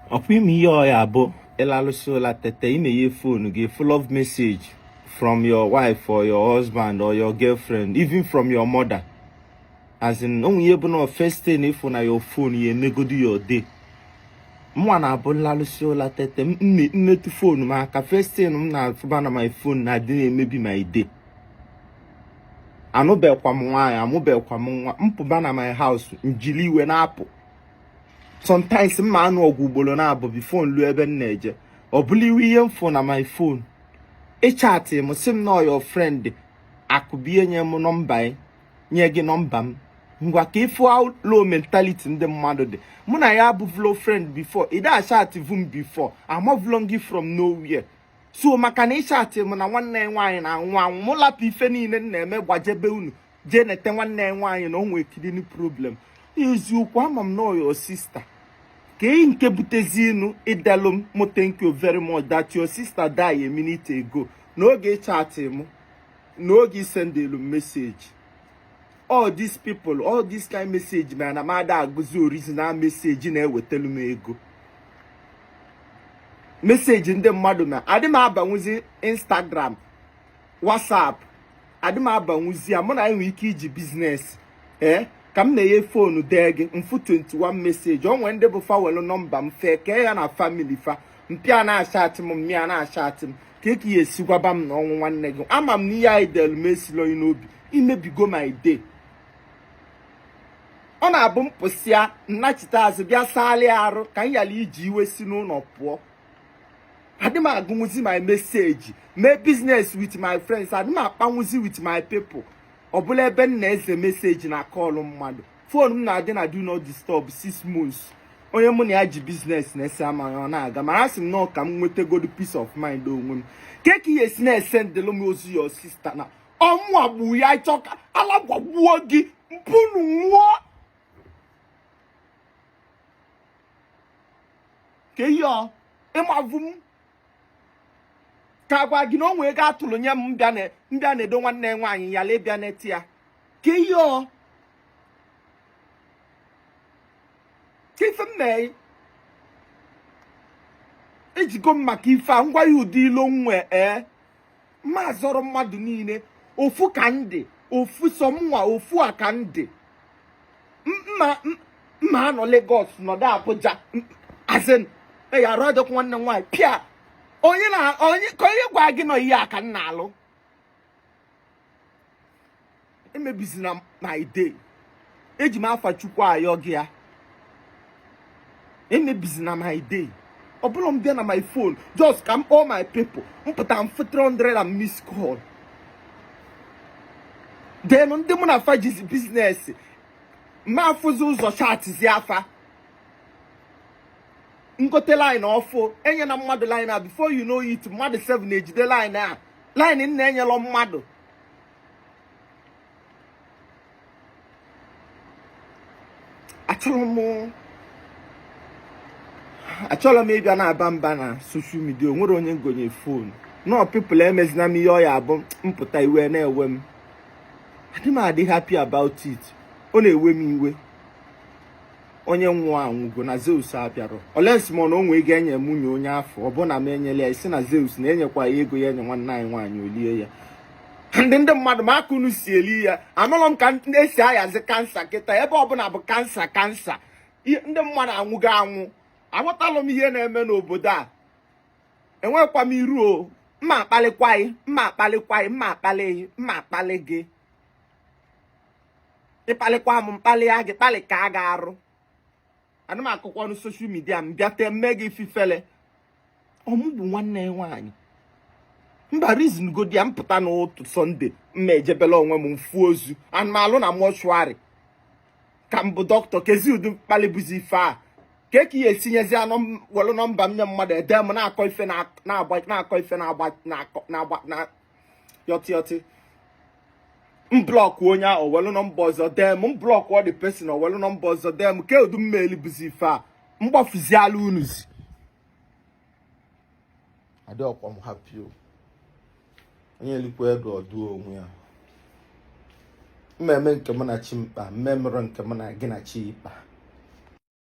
Ọkwa ime ihe ọ ya bụ ịlalụsị ụla tete, imeghe phone gị, full of message from your wife or your husband or your girlfriend, even from your mother. As in, onwe ihe bụ na first thing ịfụ na your phone ya emegodu your day. Mụnwa na-abụ nlalụsị ụla tete, mmetụ phone m aka, first thing m na-afụba na my phone na-adị na-emebi my day. Anụbekwa m nwaanyị, amụbekwa m nwa, mpụba na my house, njili iwe na-apụ. Sometimes m ma anụ ọgụ ugboro na-abụ before m luo ebe m na-eje. Ọ bụla iwe ihe m fụ na my phone, ịchatị m sị m na your friend akụbie nye m nọmba ya, nye gị nọmba m. Ngwa, ka ịfụ how low mentality ndị mmadụ dị. Mụ na ya abụvụlo friend before, ị da vu m before, amavụlo gị from nowhere. So maka na ịchatị m na nwanne ya nwaanyị na-anwụ anwụ, mụ lapụ ife niile m na-eme gbajebe unu jee nete nwanne ya nwaanyị na o nwee kidney problem. Eziokwu, ama m na your sister ka eyi nke butezi inu ịdelụ m mụ thank you very much that your sister die a minute ago n'oge ịchatị m, n'oge isendelu m message. All these people, all this kind message mere na m ada agụzi original message na-ewetelu m ego. Message ndị mmadụ na adị m abanwuzi Instagram, WhatsApp, adị m abanwuzi ya. Mụ na enwe ike iji business ee ka m na-enye phone dee gị mfu 21 message. O nwee ndị bụ fawelu nọmba m fee kee ya na family fa, mpịa na-achatị m, mmịa na-achatị m ka eke ya esi gwaba m na ọnwụ nwanne gị. Ama m na ihe anyị delu m esilo n'obi, imebigo my day. Ọ na-abụ m pụsịa nnachite azụ bịa saalị arụ ka m yala iji iwe si n'ụlọ pụọ. Adị m agụnwuzi my message, mee business with my friends, adị m akpanwuzi with my people. Ọ bụla ebe m na-eze message na call mmadụ, phone m na-adị na do not disturb 6 months. Onye mụ na ya ji business na-ese amaghị ọ na-aga, mana asị m nọọ ka m nwetagodu peace of mind onwe m. Ke ka ihe esi na-esendịlụ m ozi your sister na ọmụ agbu ya chọ ka ala gwagbuo gị mpunu nwụọ ka ihe ọ ịmavụ m ka gwa gị na o nwee ego atụrụ nye m mbịa na-edo nwanne nwaanyị ya lee bịa neti ya ka ihe ọ ka ife m mee ejigo m maka ife a ngwa ya ụdị ilo nwe ee ma zọrọ mmadụ niile ofu ka ndị ofu sọ mnwa ofu a ka ndị mma mma anọ Lagos nọdụ Abuja azin ya arụ adịkwa nwanne m nwaanyị pịa onye na onye ka onye gwa gị nọ ihe a ka m na-alụ emebizina my day. Eji m afa Chukwu ayọ gị ya, emebizina my day. Ọ bụla m bịa na my phone just ka m kpọọ my people, mpụta m 300 and miss call. Then ndị mụ na fa jizi business ma afụzi ụzọ chatzi afa ngote line ọfụ enye na mmadụ line a, before you know it mmadụ 7 na-ejide line a, line nna enyelọ mmadụ. Achọrọ m ịbịa na-aba mba na social media. O nwere onye ngonye phone nọ people emezina m ihe ọ ya abụ mpụta iwe na-ewe m. Adị m adị happy about it. Ọ na-ewe m iwe. Onye nwụọ anwụgo na Zeus abịarọ olesi m na o nwee ga-enye nwunye onye afọ ọ bụ na m enyela ya isi na Zeus na-enyekwa ya ego ya enye nwanne anyị nwaanyị olie ya. Ndị mmadụ ma aka unu si eli ya, amalọ m ka ndị esi ayazi cancer kịta ebe ọbụla bụ cancer cancer, ndị mmadụ anwụgo anwụ. Aghọtalụ m ihe na-eme n'obodo a. Enwekwa m iru o mma akpalịkwa gị, mma akpalịkwa gị, mma akpalị gị, mma akpalị gị, ịkpalịkwa m mkpalị ya gị kpalị ka a ga-arụ. Ana m akụkọ ọnụ social media m bịa tee mme gị fifele ọmụ bụ nwanne ya nwaanyị mba reason godi ya mpụta n'ụtụ Sunday mma ejebela onwe m mfu ozu anụmalụ na mortuary ka m bụ dọkịta kezi ụdị mkpali bụzi ife a ka eke ya esinyezi anụ welu nọmba m nye mmadụ ede m na-akọ ife na-agba na-akọ ife na-agba na-agba na yọtị yọtị m block onye ahụ welu nọmba ọzọ dee m, m block the person welu nọmba ọzọ dee m. Ke ụdị mmeli bụzi ife a mgbafuziala unuzi adị ọkwa m happy o. Onye elikwa ego ọdụ onwe ya mmemme nke mụ na chi mkpa mmemmerụ nke mụ na gị na chi ikpa.